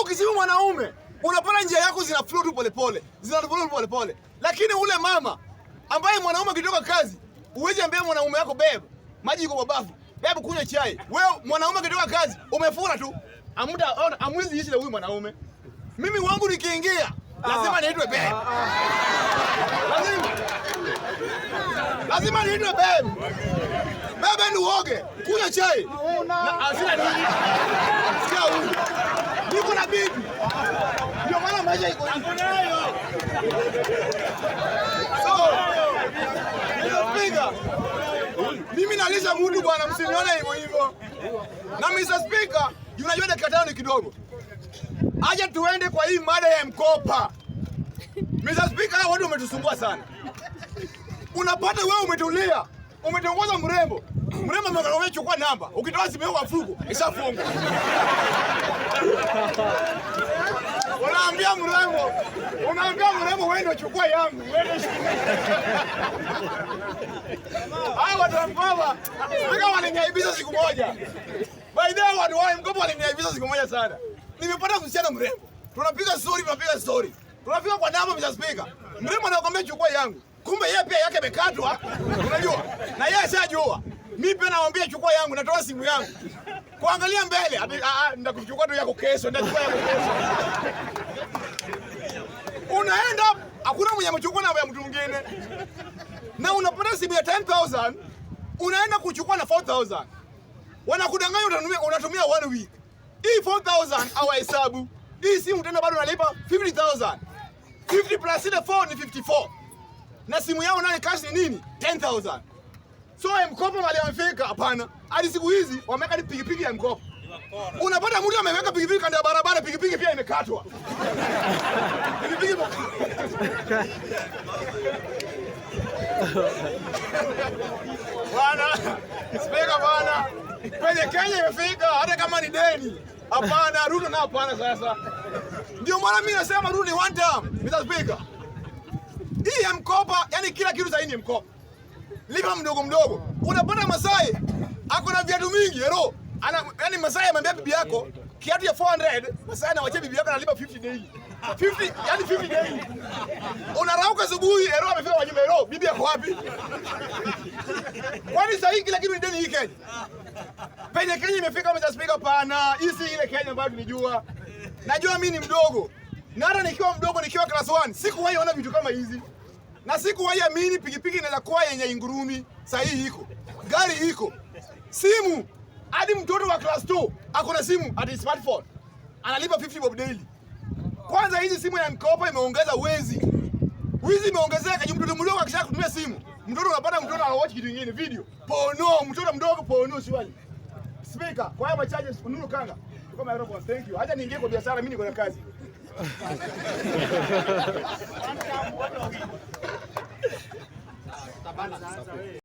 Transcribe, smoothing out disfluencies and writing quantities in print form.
Ukisifu mwanaume unapata njia yako zina flow tu polepole, zina flow polepole. Lakini ule mama ambaye mwanaume akitoka kazi, uwezi ambia mwanaume wako, "Babe, maji iko kwa bafu, babe, kunywa chai." Wewe mwanaume akitoka kazi umefura tu. Amuda amwezi ishi na huyu mwanaume. Mimi wangu nikiingia lazima niitwe babe. Lazima. Lazima niitwe babe. Babe, ni uoge, kunywa chai. Na asina nini? Sikia huyu. Niko na bibi. Ndio maana maisha iko hivi. So, Mr. Speaker, mimi nalisha mtu bwana, msinione hivyo hivyo. Na Mr. Speaker, unajua dakika 5 ni kidogo. Acha tuende kwa hii mada ya M-Kopa. Mr. Speaker, hao watu wametusumbua sana. Unapata wewe umetulia, umetongoza mrembo. Mrembo amekwambia chukua namba. Ukitoa simu yako kwa mfuko, ishafungwa. Unaambia mrembo, "Wewe ndio chukua yangu." Wewe ndio. Hao watu wa M-Kopa, Speaker, waliniaibisha siku moja. By the way, watu wa M-Kopa waliniaibisha siku moja sana. Nimepata msichana mrembo. Tunapiga story, tunapiga story. Tunafika kwa namba, Mr. Speaker. Mrembo anakuambia chukua yangu. Kumbe yeye pia yake imekatwa. Unajua? Na yeye ashajua. Mimi pia namwambia chukua yangu, natoa simu yangu. Kuangalia mbele, "Ah, ah, nitakuchukua tu yako kesho, nitachukua yako kesho." Unaenda hakuna mwenye amechukua namba ya mtu mwingine. Na unapata simu ya 10,000, unaenda kuchukua na 4,000. Wanakudanganya unatumia one week. Hii 4,000 hawahesabu. Hii simu tena bado unalipa 50,000. 50 plus ile 4 ni 54. Na simu yao nani cash ni nini? 10,000. So M-Kopa mahali wamefika, hapana. Hadi siku hizi wameweka ni pikipiki ya M-Kopa. Unapata mtu ameweka pikipiki kando ya barabara, pikipiki pia imekatwa. Pikipiki. Bwana, Spika bwana, kwenye Kenya imefika hata kama ni deni. Hapana, Ruto na hapana sasa. Ndio maana mimi nasema Ruto ni one term, Mr. Speaker. Hii ya M-Kopa, yani kila kitu sasa ni M-Kopa. Lipa mdogo mdogo. Unapata Masai ako na viatu mingi, ero. Ana yani Masai amwambia bibi yako kiatu ya 400, Masai anawachia bibi yako analipa 50 daily. 50, yani 50 daily. Unarauka asubuhi, ero amefika kwa nyumba, ero, bibi yako wapi? Kwani sasa hii kila kitu ni deni hii Kenya? Penye Kenya imefika, Mr. Speaker, pana. Hii si ile Kenya ambayo tulijua. Najua mimi ni mdogo. Na hata nikiwa mdogo, nikiwa class 1, sikuwahi ona vitu kama hizi. Na sikuwahi amini pikipiki inaweza kuwa yenye ingurumi. Sasa hii iko. Gari iko. Simu. Hadi mtoto wa class 2 ako na simu, hadi smartphone. Analipa 50 bob daily. Kwanza hizi simu ya M-Kopa imeongeza wezi. Wizi imeongezeka, mtoto mdogo akisha kutumia simu. Mtoto unapata mtoto anawatch kitu kingine video. Porno, mtoto mdogo porno swali. Speaker, kwa haya machache Nuru Kanga. Kwa microphone, thank you. Acha niingie kwa biashara, mimi niko na kazi.